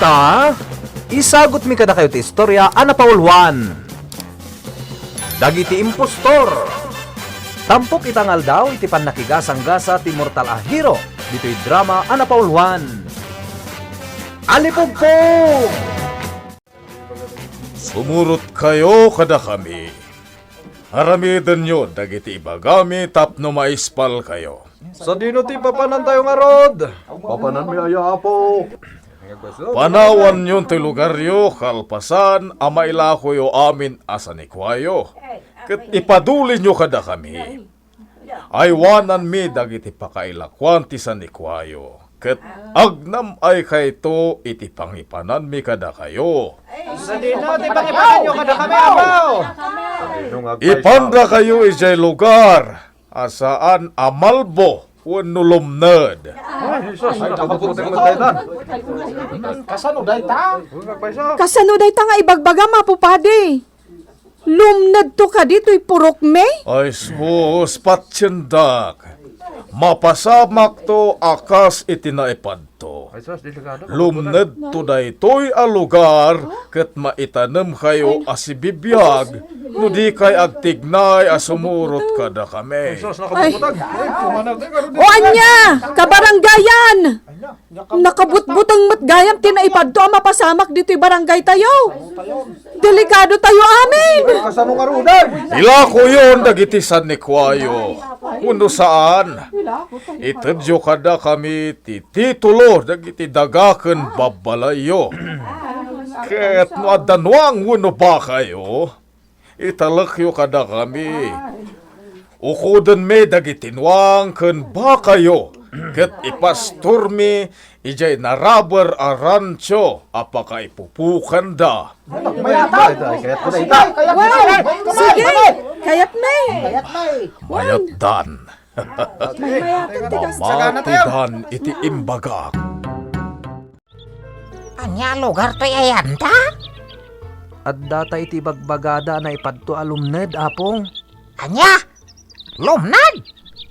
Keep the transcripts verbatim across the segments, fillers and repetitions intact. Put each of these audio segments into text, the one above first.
Ta, isagutmi kadakayo ti istoria a napaulwan. Dagiti impostor. Tampok ita nga aldaw iti pannakigasanggasa ti mortal a hero ditoy drama a napaulwan. Alipugpog! Sumurotkayo kadakami. Aramidenyo dagiti ibagami tapno maispalkayo. Sadino ti papanantayo ngarud? Papananmi aya, Apo? Panawanyon ti lugaryo kalpasan a mailakoyo amin a sanikuayo, ket ipadulinyo kadakami. Aywananmi dagiti pakailakuan ti sanikuayo, ket agnam-aykayto iti pangipananmi kadakayo. Sadino ti pangipananyo kadakami, Apo? Ipandakayo idiay lugar a saan a malbo wenno lumned. Ay, Jesus, ay, nakaputik mo tayo na. Kasano dayta? Kasano dayta nga ibagbagam, Apo Padi? Lumnedto kadi toy purokmi? Ay, sus, patiendak. Mapasamakto a kas iti naipadto. Ay, sus, delikado. Lumnedto daytoy a lugar ket maitanemkayo a sibibiag no dikay agtignay a sumurot kadakami. Ay, sus, nakaputag. Ay, pumanag tayo, karon. O ania, kabarangayan! Nakabutbuteng met gayam ti naipadto a mapasamak ditoy barangaytayo. Delikado tayo amin. Kasano nga rudan? Ilakoyon dagiti sanikuayo. Wenno saan, itedyo kadakami ti titulo dagiti daga ken babbalayyo. Ket no adda nuang wenno bakayo, italekyo kadakami. Ukodenmi dagiti nuang ken bakayo, ket ipastormi idiay naraber a rancho a pakaipupukanda. Mayat, mayat, mayat, mayat. Wen, sige, kayatmi. Mayatdan. Maymayaten ti kas- Mamatidan iti imbagak. Ania a lugar toy ayanta? Adda ta iti ibagbagada a naipadto a lumned, Apong. Ania? Lumned?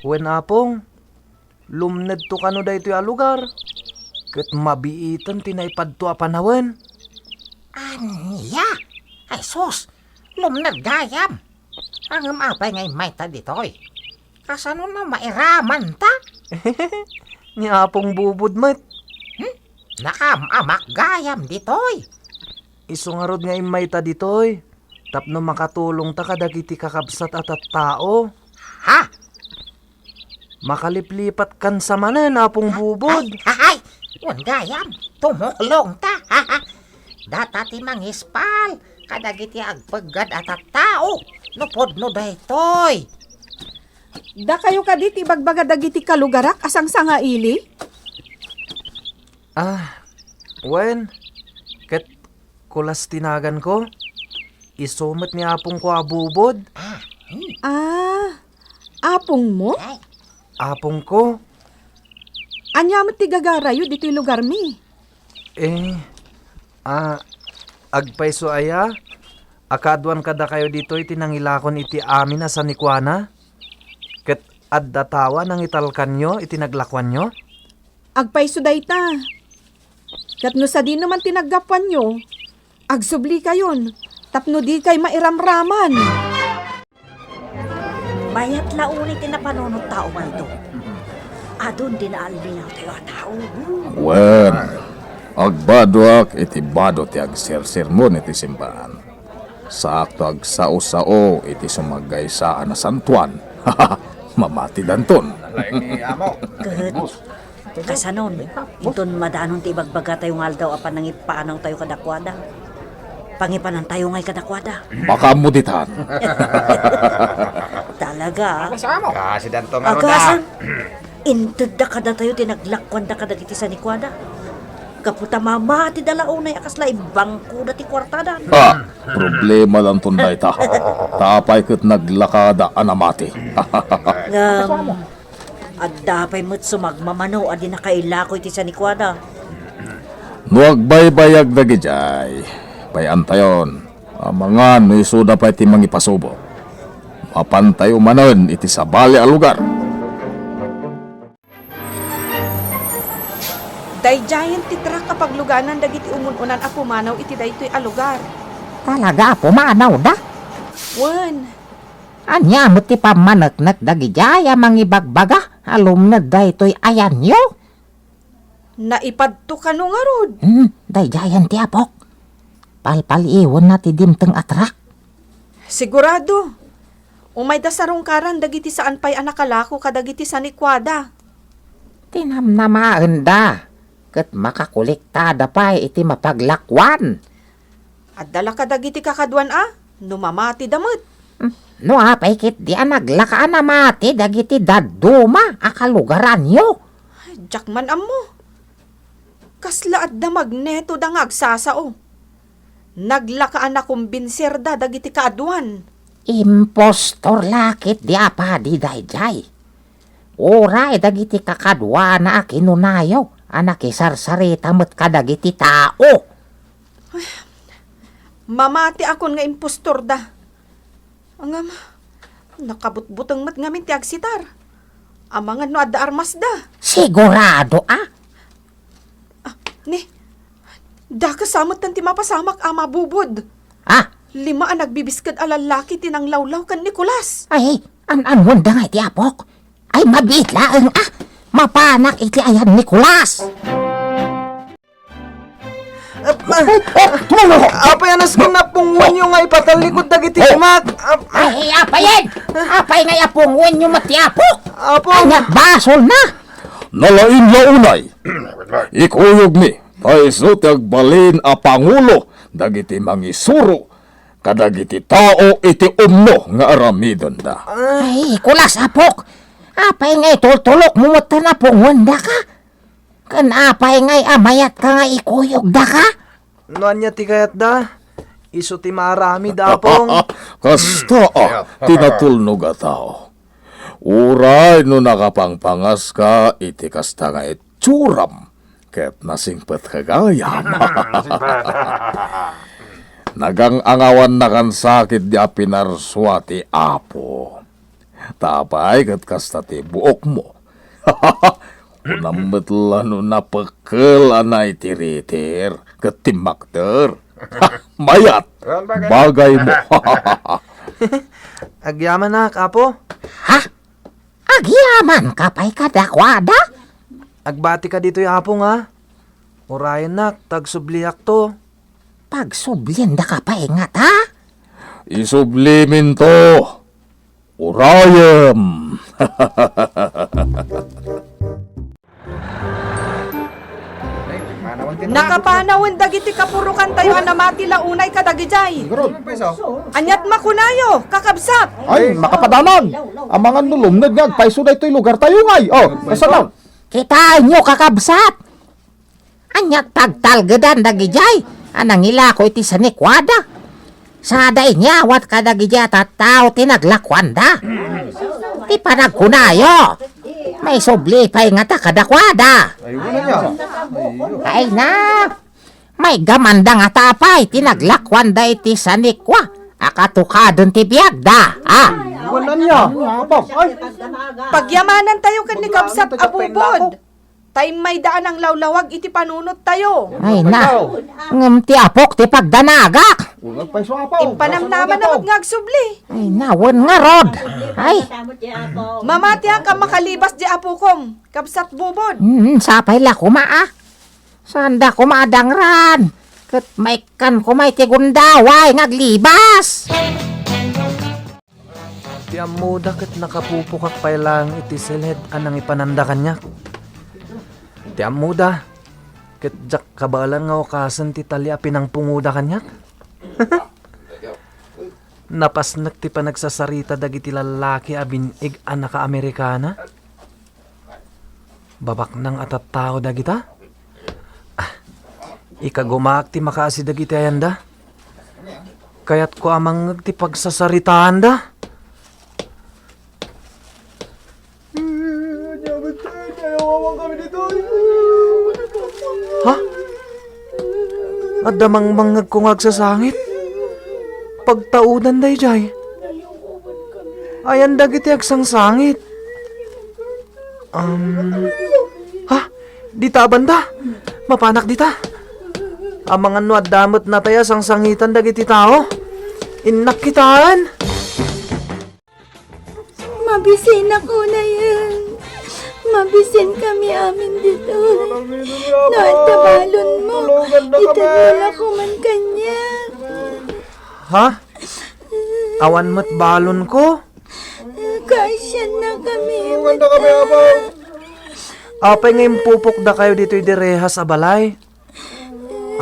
Wen, Apong. Lumnedto kano daytoy a lugar. Ket mabiiten ti naipadto a panawen. Ania? Ay sus, lumned gayam. Ngem apay nga immayta ditoy? Kasano na mairamanta? Ni Apong Bubod met. Hmm? Nakaam-amak gayam ditoy. Isu ngarud nga immayta ditoy, tapno makatulongta kadagiti kakabsat a tattao. Ha? Makaliplipatkan sa manen, Apong Bubod. Ay, ay, ay! Wen gayam, tumulongta. Data ti mangispal kadagiti agpeggad a tattao no pudno daytoy. Dakayo kadi ti ibagbaga dagiti kalugarak a sangsangaili? Ah, wen, ket kulas ti naganko. Isu met ni apongko a Bubod. Ah, hmm. Ah, apongmo? Ay. Apongko. Ania met ti gagarayo ditoy lugarmi? Eh, ah, agpayso aya, a kaaduan kadakayo ditoy ti nangilakon iti amin a sanikuana? Ket adda tao a nangitalkanyo iti naglakuanyo? Agpayso dayta. Ket no sadino man ti naggapuanyo, agsublikayon tapno dikay mairamraman. Mayat la unay ti napanunottayo, Waldo. Adun ti naalliawtayo a tao. Wen, agbaduak iti bado ti agsersermon iti simbahan. Saakto agsao-sao iti sumagaysa a nasantoan. Mamatidanton. Ket, kasanon, inton madanon ti ibagbagatayo nga aldaw a panangipaanawtayo kadakuada, pangipanantayo ngay kadakuada. Makaammo ditan. Talaga? Agasa mo. Kasidanto nga ruda. Agasa. Intedda kadatayo ti naglakuanda kadagiti sanikuada. Gapu ta mamatida la unay a kasla imbangkoda ti kuartada. Ah, problema danton dayta. Ta apay ket naglakada a namati. Ngem, adda pay met sumagmamano a di nakailako iti sanikuada. No agbaybayag dagidiay, bay-antayon. Amangan no isuda pay ti mangipasubo. Mapantayo manen iti sabali a lugar. Daydiayen ti truck a pagluganan dagiti umun-unan a pumanaw iti daytoy a lugar. Talaga a pumanawda? Wen. Ania met ti pammaneknek dagidiay a mangibagbaga a lumned daytoy ayanyo? Naipadto kano ngarud? Hmm, daydiayen ti apok. Palpaliiwenna ti dimteng a truck. Sigurado. Umayda sarungkaran dagiti saan pay a nakalako kadagiti sanikuada. Tinamnamaenda ket makakolektada pay iti mapaglakuan. Adda la kadagiti kakaduan a, no mamatida met. Hmm, no apay ketdi a naglaka a namati dagiti dadduma a kalugaranyo? Diak man ammo. Kasla adda magnetoda nga agsasao. Naglaka a nakumbinserda dagiti kaaduan. Impostor la ketdi a padi daydiay. Uray dagiti kakaduana a kinunayo a nakisarsarita met kadagiti tao. Mamatiakon nga impostorda. Ngem, nakabutbuteng met ngamin ti agsitar. Amangan no adda armasda. Sigurado a? Ah, ni, dakes a metten ti mapasamak a mabubod. Ah? Lima a nagbibisked a lallaki ti nanglawlaw ken Nicolas. Ay, an-anuenda ngay ti apok? Ay, mabiit laeng a. Mapanak iti ayan Nicolas. Ap-, Oh, oh, oh, tumulong ako! Apay a nasken a pungoenyo nga ipatallikud dagiti Oh. Mak-, ap-, Ay, apayen! Apay nga apungoenyo met ti apok? Apo. Anya, basol na! Nalaing la unay. Ikuyogmi, ta isu ti agbalin a pangulo dagiti mangisuro kadagiti tao iti umno nga aramidenda. Ay, kulas, apok! Apay nga itultulokmo met a pungoendaka? Ken apay ngay a mayatka nga ikuyogdaka? No ania ti kayatda, isu ti maaramid, Apong. Kasta a ti natulnog a tao. Uray no nakapangpangaska iti kasta nga itsuram ket nasingpetka gayam. Nagang-angawannakan sakit di a pinarsua ti Apo. Ta apay ket kasta ti buokmo. Kunam met la no napekkel a naitiritir ket timmakder. Mayat, bagaymo. Agyamanak, Apo. Ha? Agyamanka pay kadakuada? Agbatika ditoy, Apo, nga. Urayennak, ta agsubliakto. Pagsubliendaka pay ngata? Isubliminto. Urayem! Nakapanawen dagiti kapurokantayo a namati la unay kadagidiay. Aniat makunayo, kakabsat? Ay, makapadanag! Amangan no lumned nga agpayso daytoy lugartayo ngay. Oh, kasano? Kitaenyo, kakabsat! Aniat pagtalgedan dagidiay a nangilako iti sanikuada. Sada inyawat kadagidiay a tattao ti naglakuanda. Ti panagkunayo, maisubli pay ngata kadakuada. Ay na, maigamanda ngata pay ti naglakuanda iti sanikua a katukaden ti biagda. Ah. Pagyamanantayo ken ni Kabsat a Bubod. Ta immayda a nanglawlawag iti panunottayo. Ay na, ngem ti apok ti pagdanagak. Impanamnama na met nga agsubli. Ay na, wen ngarud. Ay. Mamatiak a makalibas di apokom, Kabsat Bubod. Hmm, sapay la koma a. Saanda koma a dangran. Ket maikkan koma iti gundaway nga aglibas. Ti ammoda ket nakapupokak pay laeng iti siled a nangipananda kaniak. Ti ammoda ket diak kabaelan nga ukasen ti tali a pinangpungoda kaniak. Napasnek ti panagsasarita dagiti lallaki a bin-ig a naka-Amerikana. Babaknang a tattao dagita? Ah, ikagumaak ti makaasi dagiti ayanda. Kayatko a mangngeg ti pagsasaritaanda. Ha? Adda mangmangngegko nga agsasangit? Pagtaudan daydiay. Ayan dagiti agsangsangit. Um, ha? Dita a banda. Mapanak dita. Amangan no adda met natay a sangsangitan dagiti tao. Innak kitaen. Mabisin ako, Nayeng. Mabisin kami amin dito. No adda balon mo, itedmo la koma kaniak. Ha? Awan met balonko? Kaasian na kami. Tulungan na kami, Apo. Apay nga impupokda kayo ditoy di rehas a balay?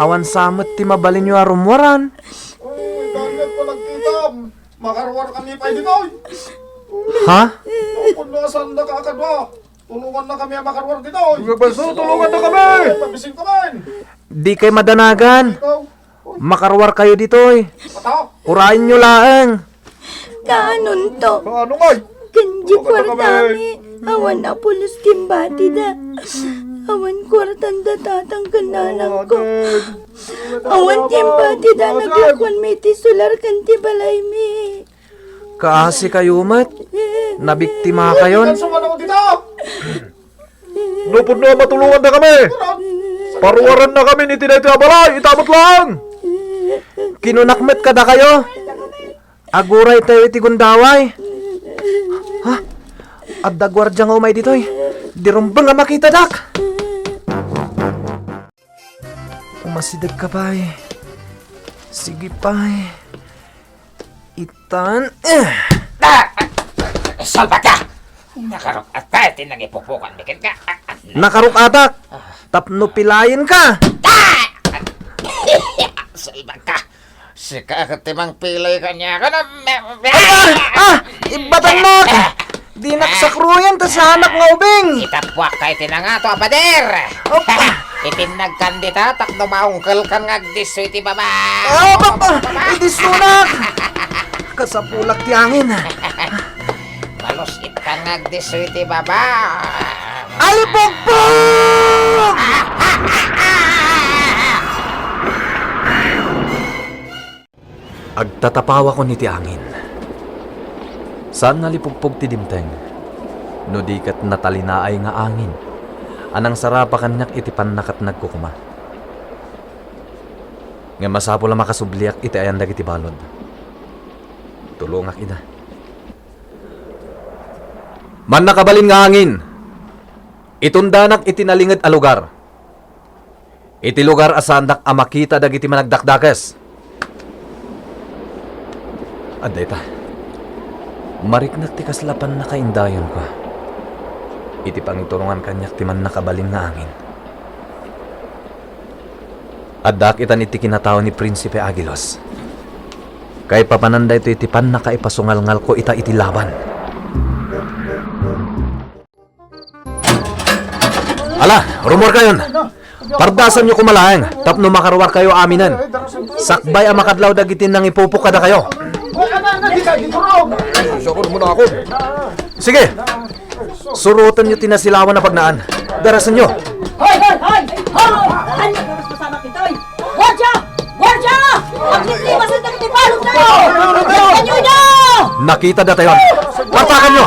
Awan sa met ti mabalinyo a rummuaran. Uy, dayta ko nagkitam. Makaruar kami pay ditoy. Ha? Apo, no saan na kakadwa? Tulungan na kami a makaruar ditoy. Tulungan na kami. Pabisin kami. Di kay madanagan. Ikaw. Makaruar kayo ditoy. Uraenyo laeng. Kaanonto? Kaano ngay? Ken di kuartami, awan a pulos ti imbatida. Awan kuartan da tatang ken nanangko. Awan ti imbatida, naglakuanmi ti solar ken ti balaymi. Kaasi kayo met. Nabiktima kayon. Ikaw, sumano dita? No pudno a matulongandakami, paruarannakami iti daytoy a balay, ita met laeng. Kinunak met kadakayo, aguraytayo iti gundaway. Ha? Adda guardia nga umay ditoy. Di rumbeng a makitadak. Umasidegka pay. Sige pay. Itan. Eh. Ah! Salbaka! Nakaruk-ata ti nangipupukanmi kenka. Ah, ah, nakaruk-atak. Tapno pilayenka. Ah! Salbaka! Sika ket ti mangpilay kaniak. Ah! Ah! Ibbatannak! Dinak sakruyan ta saanak nga ubing. Itappuak kay ti nangato a pader. Op! Itinnagkan dita tapno maungkelkan nga agdisso iti baba. Op, op, op! Idissonak! Kasapulak ti angin. Malus-itkan nga agdisso iti baba. Alipugpog! Agtatapawakon iti angin. Saan nga lipugpog ti dimteng, no di ket natalinaay nga angin a nangsarapa kaniak iti pannakatnagko koma. Ngem masapul a makasubliak iti ayan dagiti balud. Tulongak ida. Mannakabalin nga angin, itundanak iti nalinged a lugar. Iti lugar a saandak a makita dagiti managdakdakes. Adda ita. Mariknak ti kasla pannakaindayonko iti pangiturongan kaniak ti mannakabalin nga angin. Addaak itan iti kinatao ni Prinsipe Agilos. Kaipapanan daytoy ti pannakaipasungalngalko ita iti laban. Ala, rummuarkayon. Pardasanyo koma laeng tapno makaruarkayo aminen. Sakbay a makadlaw dagiti nangipupok kadakayo. Sige, surotenyo ti nasilawan a pagnaan. Darasenyo. Hoy, hoy, hoy! Hoy! Ania ti maspasamak ditoy? Guardia! Guardia! Agliklimas dagiti baludtayo! Agliklimasyo ida! Nakita datayon. Partakanyo!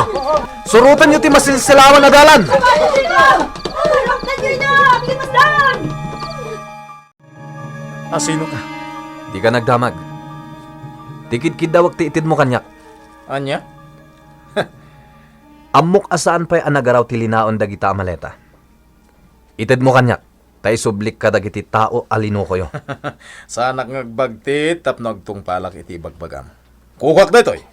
Surotenyo ti masilsilawan a dalan! Agliklimasyo ida! Agliklimasdan! Asinoka? Dika nagdamag. Ti kidkiddawek ti itedmo kaniak. Ania? Ammok a saan pay a nagaraw ti linaon dagita a maleta. Itedmo kaniak, ta isublik kadagiti tao a linukoyo. Saanak nga agbagtit tapno agtungpalak iti ibagbagam. Kukuak daytoy.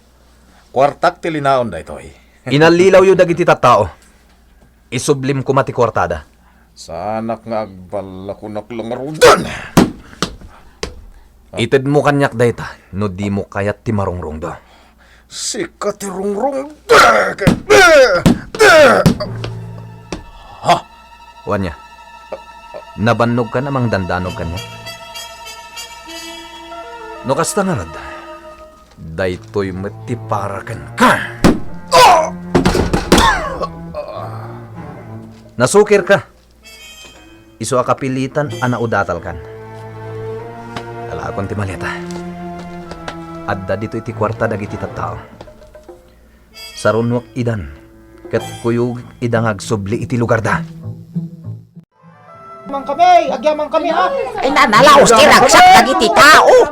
Kuartak ti linaon daytoy. Inallilawyo dagiti tattao. Isublim koma ti kuartada. Saanak nga agballakonak la ngaruden. Itedmo kaniak dayta no dimo kayat ti marungrongda. Sika ti rungrong. Ha? Wania? Nabannogkan a mangdandanog kaniak? No kasta ngarud, daytoy met ti para kenka. Nasukirka. Isu a kapilitan a naudatalkan. Alaakon ti maleta. Adda ditoy ti kuarta dagiti tattao. Sarunok idan, ket kuyogek ida nga agsubli iti lugarda. Agyaman kami, agyaman kami, ha? Ay, na, nalaos ti ragsak dagiti tao.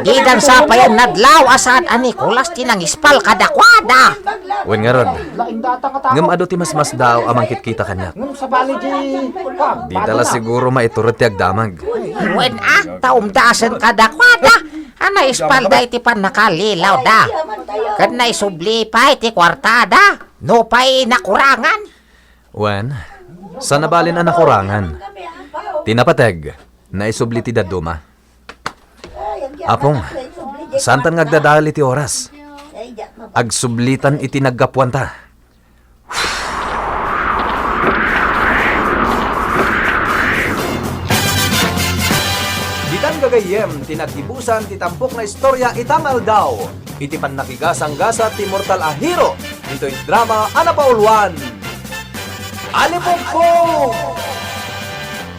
Didan sa payan nadlaw a saan a Nicolas ti nangispal kadakuada. Wen ngarud, ngem adu ti masmasdaaw a mangkitkita kaniak. Ngem sabali di, ha, dita la siguro maiturod ti agdamag. Wen a, ta umdasen kadakuada a naispalda iti pannakallilawda. Ket naisubli pay ti kuartada, nupay nakurangan. Wen, saan a balin a nakurangan. Ti napateg, naisubli ti dadduma. Apong, saantan nga agdadael iti oras. Agsublitan iti naggapuanta. Ditan gagayyem ti naggibusan ti tampok nga istorya ita nga aldaw iti pannakigasanggasat ti mortal a hero ditoy drama a napauluan, Alipugpog!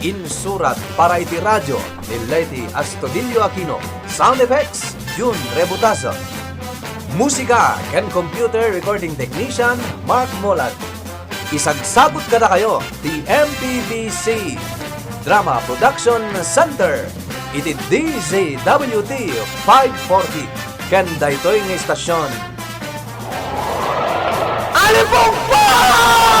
Insurat para iti radio ni Leti Astudillo Aquino. Sound effects, Jun Rebutazo. Musika ken computer recording technician, Mark Molat. Isagsagut kadakayo ti M P B C Drama Production Center iti D Z W T five forty ken daytoy nga istasyon. Alipugpog!